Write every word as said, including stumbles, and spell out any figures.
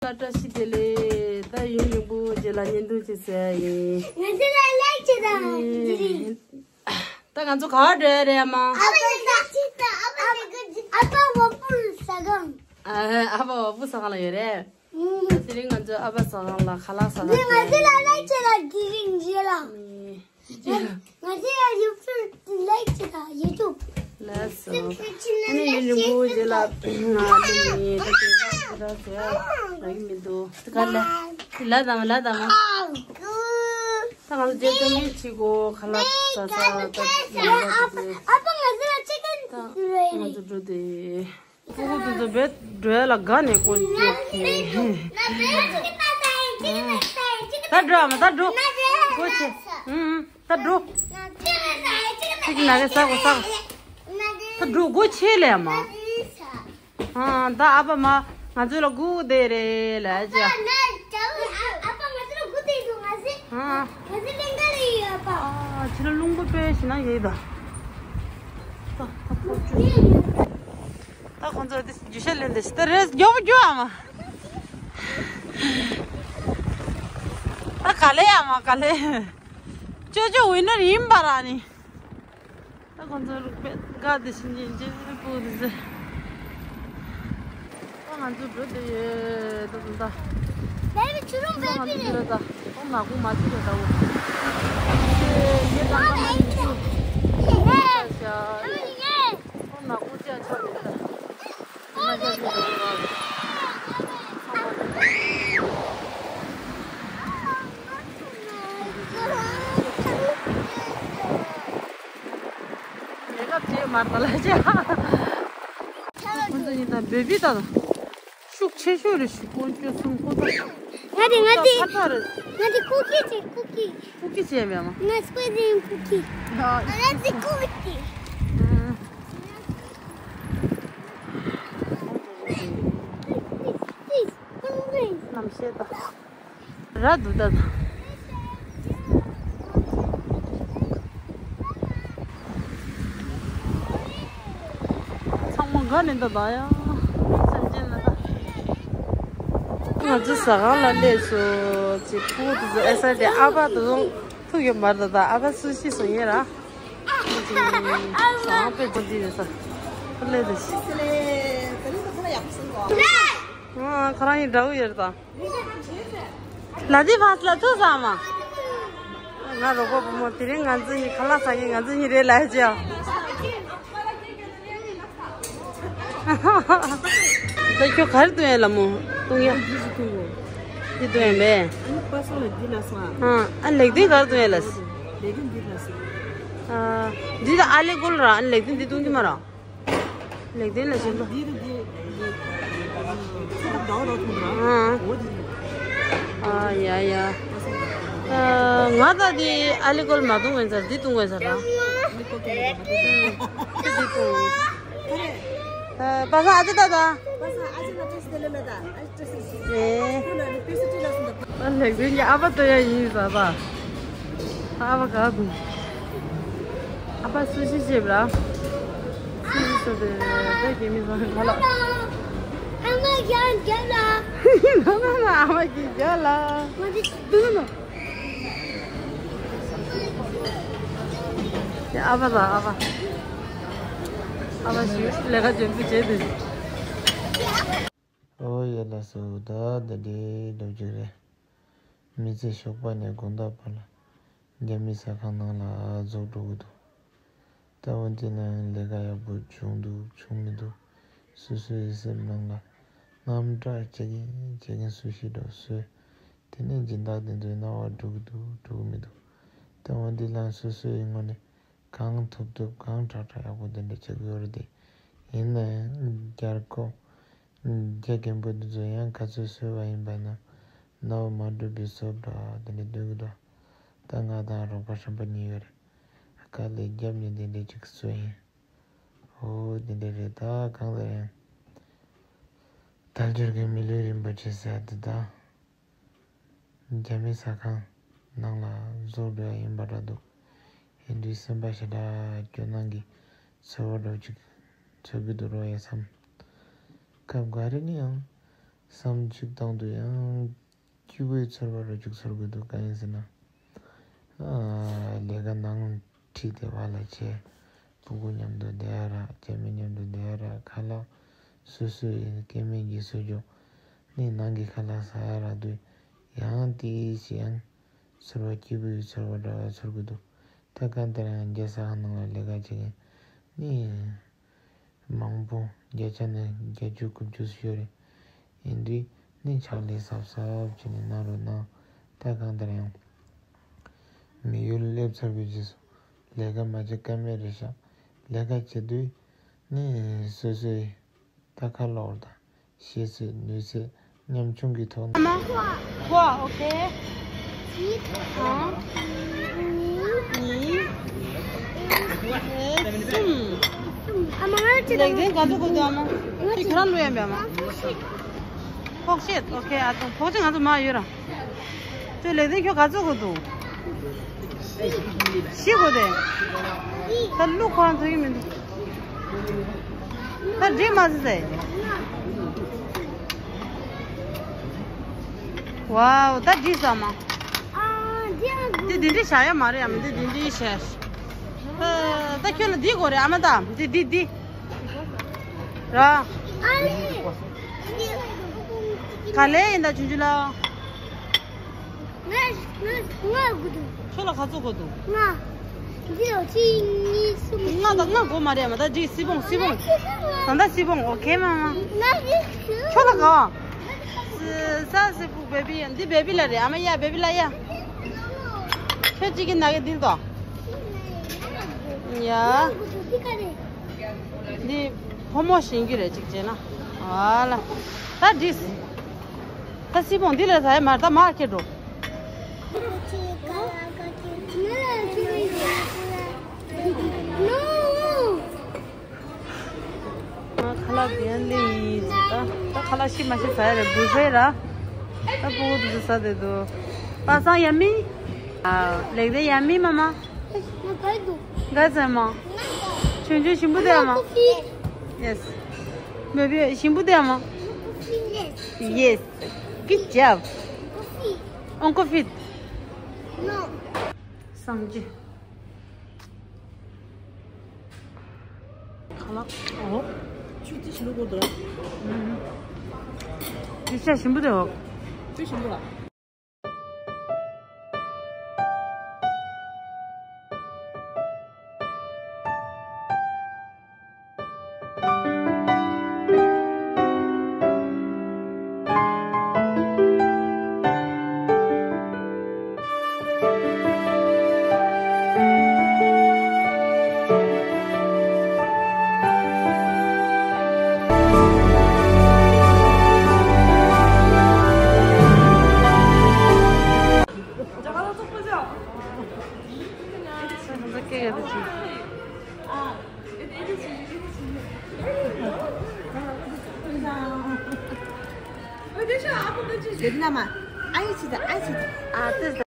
བཀྲ་ཤིས་བདེ་ལེགས། ད་ཡུན་རིང་པོ་རྗེས་ལ་བརྙན་ཐུང་ཅིག་བཟོས་ཡིན། ང་ཚོ་ལ་ལེགས་བྱས་དང་དེ་རིང་། ད་ང་ཚོ་ག་པར་འགྲོ་ཡ་རེད་ཨ་མ། ཨ་ཕ་ལ་ལེགས་བྱས་དང་ཨ་ཕ་ལ་ལེགས་བྱས། ཨ་ཕ་བ་སྤུ་ཟ་ཁང་། ཨ་ཨ་ཕ་བ་སྤུ་ཟ་ཁང་ལ་ཡོད་རེད། ཨུམ། དེ་རིང་ང་ཚོ་ཨ་ཕ་ཟ་ཁང་ལ་ཁ་ལག་ཟ་ག་འདི་ང་ཚོ་ལ་ལེགས་བྱས་དང་དེ་རིང་རྗེས་ལ། ཨུམ། ང་ཚོ་ཡང་ཡུ་ཊུབ་ལེགས་བྱས་དང་ཡུ་ཊུབ། ལགས་སོ། ཨ་ནི་ཡུན་རིང་པོ་རྗེས་ལ་ང་ནི་ད་དེ་ད་ཟེར་ཡ་ཡིན་མི་འདུག་ད་ག་ལ་ལ་དང་ལ་དང་། ད་ང་ཚོ་རྗེས་སྟོན་གྱི་ཆི་གོ་ཁ་ལག་ཟ་ས་ད་ལ་ད་དེ། ཨ་ཕ་ང་ཚོ་ལ་ཅི་ཀན་ང་ཚོ་འགྲོ་དེ། ཕྲུ་གུ་དེ་ཚོ་བེད་འགྲོ་ཡ་ལ་དགའ་ནས་ཀོན་ཅོ་ཁེ། ད་འགྲོ་ཨ་མ་ད་འགྲོ། སྒོ་ཕྱེ། ཨུ་ཨུ་ད་འགྲོ། ཅིག་ན་གི་ས་གོ་ས་གོ། ད་འགྲོ་སྒོ་ཕྱེ་ལེ་ཨ་མ། ཨ་ད་ཨ་ཕ་མ་ང་ཚོ་ལ་སྒུག་བསྡད་རེད་ལ་ཅི། ཨ་ཕྱི་ལ་རླུང་པོ་དཔེ་ཞིག་ན་ཡོད་ད། ད་ཁོང་ཚོ་དེ་རྒྱུ་ཤ་ལེན་དེ་ཞིག་ད་རེས་མགྱོགས་པོ་རྒྱུ་ཨ་མ། ད་ག་ལེ་ཨ་མ་ག་ལེ། ཅོ་ཅོ་ཝི་ནར་ཡིན་པ་ར་ནི། ད་ཁོང་ཚོ་རུག་པས་དགའ་དེ་ཞིག་ཉིན་རྗེས་པུ་དེ་ཟེར། ད་ང་ཚོ་འགྲོ་དེ་ཡོད་ད་ད། Baby, ཆུ་རུམ་baby། ད་ཁོང་ནག་པོ་མ་ཅི་རེད་ད་འོ། ཨ་baby། ཁོང་ནག་པོ་མ་ཅི་རེད་ད་འོ། ཁོང་ནག་པོ་ཅི་ཡང་ཆགས་མེད་ད། ལས་ཀ་བྱེད་མ་ཐལ་ལ་ཆེ། ཁོང་ཚོ་ཡིན་ད་བེ་བི་ད་ད། ཤུགས་ཆེ་ཤོས་རེད་ཤུགས་ཀོན་ཅོ་སུམ་ཀོ་ད། ང་དེ་ང་དེ། ཁ་ཚ་རེད། ང་དེ་ཀུ་ཀི་བྱེད་ཀུ་ཀི། ཀུ་ཀི་བྱེད་མེད་མ། ང་སྤེ་ར་ཡིན་ཀུ་ཀི། ང་དེ་ཀུ་ཀི། རྣམ་ཤེས་དང་། ར་འདུག་ད། ཚང་མ་དགའ་ནས་འདུག་ད་ཡ། སེམས་ཅན་ལ་ད། ང་ཚོ་ཟ་ཁང་ལ་སླེབས་སོང་། ཅིག་ཕྲུ་གུ་དེ་ཚོ་ཨེ་ས་དེ་ཨ་ཕ་དེ་ཚོ་ཐུག་ཡོད་མ་རེད་ད། ཨ་ཕ་སུ་ཤི་སོང་ཡིན་ར། ཟ་ཁང་དཔེ་ཚོ་འདི་རེད་ས། སླེབས་སོང་། ཨ་ཁ་རང་ཡིན་འདྲ་བོ་ཡོད་རེད་ད། ལ་དི་ཕ་སི་ལ་ཐུག་ས་མ། ང་རོགས་པ་བུ་མོ་དེ་རིང་ང་ཚོ་གཉིས་ཁ་ལག་ཟ་གི་ང་ཚོ་གཉིས་རེད་ལ་ཅི། ད་ཁྱོད་ག་རེ་བཏུང་ཡ་ལ་མོ་བཏུང་ཡ། འདི་བཏུང་ཡ་མེད། ཨ་ལེགས་ཏིང་ག་རེ་བཏུང་ཡ་ལ། འདི་ད་ཨ་ལེ་ཀོལ་ར་ཨ་ལེགས་ཏིང་འདི་བཏུང་གི་མ་ར། ལེགས་ལྡན་ལ་བྱིན་པ། འདི་རུ་འདི་འདི་ཚོ་ད་འདྲ་བ་འདྲ་མཐོང་འདྲ། ཨ། འོ་འདི་རུ། ཨ་ཡ་ཡ། ཨ། ང་ད་འདི་ཨ་ལི་ཀོལ་མ་བཏུང་གོན་ཟེར་འདི་བཏུང་གོན་ཟེར་ར། ཨ་ལི་ཀོལ་བཏུང་གོན་ཟེར་ར། འདི་བཏུང་། ཨ། པ་སངས་ཨ་ཅེ་ད་ད། པ་སངས་ཨ་ཅེ་ན་བཀྲ་ཤིས་བདེ་ལེགས་ལ་ད། ཨ་བཀྲ་ཤིས་བདེ་ལེགས། ཨེ། ཁོ་ན་ནི་པེ་སི་ཏི་ལ་སོང་ད། ཨ་ལེགས་ལྡན་གྱི་ཨ་ཕ་ལྟོས་ཡ་ཡིན་ཟེར་ད། ཨ་ཕ་ག་དུས། ཨ་ཕ་སུ་ཤི་བྱེད་པ་ར། སུ་ཤི་སོང་དེ་ད་རྒྱ་མི་ཚང་ག་ལ། ཨ་མ་རྒྱ་རྒྱ་ལ། ཨ་མ་ཨ་མ་གི་རྒྱ་ལ། ང་འདི་དུ་ནོ། ཨ་ཕ་ལ་ཨ་ཕ། ཨ་ཕ་ཞུ་ལས་ཀ་འཇོན་པོ་བྱེད་དུས། ཨོ་ཡ་ལགས་སོ། ད་འདི་འདྲའི་ལོ་རྒྱུས་རེད། མི་ཚེ་ཞོགས་པ་ནས་དགོང་དག་བར་ལ་རྒྱ་མི་ཟ་ཁང་ནང་ལ་རྫོགས་འགྲོ་གི་འདུག་ད་འོན་ཏེ་ན་ལས་ཀ་ཡག་པོ་བྱུང་འདུག་བྱུང་མི་འདུག་སོ་སོའི་སེམས་ནང་ལ་དངངས་སྐྲག་བྱེད་ཀྱིན་བྱེད་ཀྱིན་སུ་ཤི་འགྲོ་སོས། དེ་ནས་སྦྱིན་བདག་དེ་ཚོའི་སྣང་བ་འགྲོ་གི་འདུག་འགྲོ་གི་མི་འདུག་ད་འོན་ཏེ་ལ་སོ་སོའི་ངོས་ནས་གང་ཐུབ་ཐུབ་གང་དྲག་དྲག་ཡག་པོ་དེ་འདྲ་བྱེད་ཀྱི་ཡོད་རེད་དེ། ཡིན་ན་ཡང་རྒྱལ་ཁབ་རྒྱ་རྒན་པོ་འདི་ཚོ་ཡང་ག་ཚོད་གསོད་པ་ཡིན་པ་ན་ནའོ་མ་འགྲུབ་པའི་སོབ་འདྲ་དེ་འདྲ་སྡོད་ཀྱི་འདུག་ད་ང་དང་རོགས་པ་ཧྲན་པ་གཉིས་ཡོད་རེད། དཀའ་ལས་རྒྱབ་ནས་དེ་འདྲ་ཅིག་གསོད་ཡིན། ཨོ་དེ་འདྲ་རེད། ད་གང་ལྟར་ཡང་དལ་འབྱོར་གྱི་མི་ལུས་རིན་པོ་ཆེ་ཟེར་དེ་དང་། རྒྱ་མི་ཟ་ཁང་ནང་ལ་བཟོ་འདྲ་ཡིན་པ་འདྲ་འདུག་ཡིན་དུས་སེམས་པ་ཞེ་དྲག་སྐྱོ་སྣང་གི་ཚོར་བ་འདྲ་ཅིག་ཚོར་གི་འདུག་རོགས་ཡ་བསམ། སྐབས་འགའ་རེ་ནི་ཡང་ བསམ་གཅིག་བཏང་དུས་ཡང་སྐྱིད་པོའི་ཚོར་བ་རོ་གཅིག་ཚོར་དགོས་འདུག་གང་ཡིན་ཟེར་ན། ཨ། ལས་ཀ་ནང་ཁྲིད་དེ་བ་ལ་བྱས། སྤུ་གུ་མཉམ་དུ་བསྡད་ཡ་ར། རྒྱ་མི་མཉམ་དུ་བསྡད་ཡ་ར། ཁ་ལག་སོ་སོའི་སྐྱེ་དམན་གྱིས་བཟོ་རྒྱུ་ནི་ནང་གི་ཁ་ལག་ཟ་ཡ་རག་དུས་ཡང་དེའི་ཞིག་ཡང་ཚོར་བ་སྐྱིད་པོའི་ཚོར་བ་འདྲ་བ་ཚོར་གི་འདུག་ད་གང་ལྟར་ཡང་རྒྱལ་ས་ཁང་ནང་ལ་ལས་ཀ་བྱེད་མཁན་ནི་མང་པོ་བརྒྱ་ཆ་ནས་བརྒྱད་ཅུ་དགུ་བཅུ་ཤོད་རེད། ཡིན་དུས་ནི་ཕྱག་ལས་གཟབ་གཟབ་བྱས་ནས་གནང་རོགས་གནང་། ད་གང་ལྟར་ཡང་མི་ཡུལ་སླེབས་ཚར་བའི་རྗེས་སུ་ལས་ཀ་མ་བྱེད་ཀ་མེད་རེད་ཤག་ལས་ཀ་བྱེད་དུས་ནི་སོ་སོའི་ད་ཁ་ལོར་དང་ཤེས་ཚད་ནུས་ཚད་ཉམ་ཆུང་གི་ཐོག་ནས། ཁོ་ཨ། ཨོ་ཁེ། གཅིག་ཨ། གཉིས། གཉིས། གསུམ། ཨ་མ་ང་ཅི་ལེགས་ལྡན་ག་ཚོད་གོ་འདུག་ཨ་མ། ཁྱོད་རང་ལོས་ཡམ་པས་ཨ་མ། ཕོག་ཤེད། ཨོ་ཁེ། ཨ་ཏོ་ཕོག་ཅིག་ང་ཚོ་མ་ཡོད་ར། ཁྱོད་ལེགས་ལྡན་ཁྱོད་ག་ཚོད་གོ་འདུག་བཞི་གོ་དེ། ད་ལུག་ཁོ་རང་ཐོན་གྱི་མི་འདུག་ད་འགྲིག་མ་སོང་ཟེར། ཝའོ། ད་འགྲིག་སོང་མ། འདི་འདི་འདྲ་བཞག་ཡ་མ་རེད། ཨ་མ་འདི་འདི་འདྲ་བཞག་ཨ། ད་ཁྱོད་ལ་འདི་དགོས་རེད་ཨ་མ། ད་འདི་འདི་འདི་ར། ག་ལེ་ཡིན་ད་ཆུང་ཆུང་ལ། ང་ང་ང་དགོས་འདུག་ཁྱོད་ལ་ག་ཚོད་དགོས་འདུག་ང་། འདི་ལ་གཅིག་གཉིས་གསུམ། ལྔ་དང་ལྔ་དགོས་མ་རེད་ཨ་མ། ད་འགྲིག་སི་བོང་སི་བོང་། ད་ད་སི་བོང་ཨོ་ཁེ་མ་མ། ང་འདི་ཁྱོད་ལ་ག་བ། ས་སི་ཕུ་བེ་བི་ཡ། འདི་བེ་བི་ལ་རེད་ཨ་མ། ཡ་བེ་བི་ལ་ཡ། ཁྱོད་གཅིག་གི་ན་གི་འདིར་དོ། ཡ། འདི་ཕོ་མོ་ཞིང་གི་རེད་གཅིག་བྱས་ན། ཨ་ལ། ད་འགྲིག་ད་སི་བོང་འདི་ལ་ད་ཡ་མར་ད་མར་ཁྱེར་འགྲོ། ཁ་ལག་དེ་ཡང་ལེན་ཡིན། ད་ད་ཁ་ལག་ཤི་མ་ཤི་ཟ་ཡ་རེད། འབུ་ཟས་ར། ད་སྤུ་གུ་དེ་ཚོ་ཟ་བསྡད་འདུག་པ་སངས་ཡ་མི། ལེགས་ལྡན་ཡ་མི་མ་མ། ག་ཚད་མ། ཆུང་ཆུང་ཞིམ་པོ་དེ་མ། ཡེས། མེ་བི་ཞིམ་པོ་དེ་མ། ཡེས། གི་ཇབ། ཨོང་ཀོ་ཕིད། སངས་རྒྱས། ཁ་ལག་ཨོ། ཆུ་ཏི་ཞིམ་པོ་འདུག་ར། ཨུམ། ཡིག་ཆ་ཞིམ་པོ་འདུག་ཆུ་ཞིམ་པོ་ལ།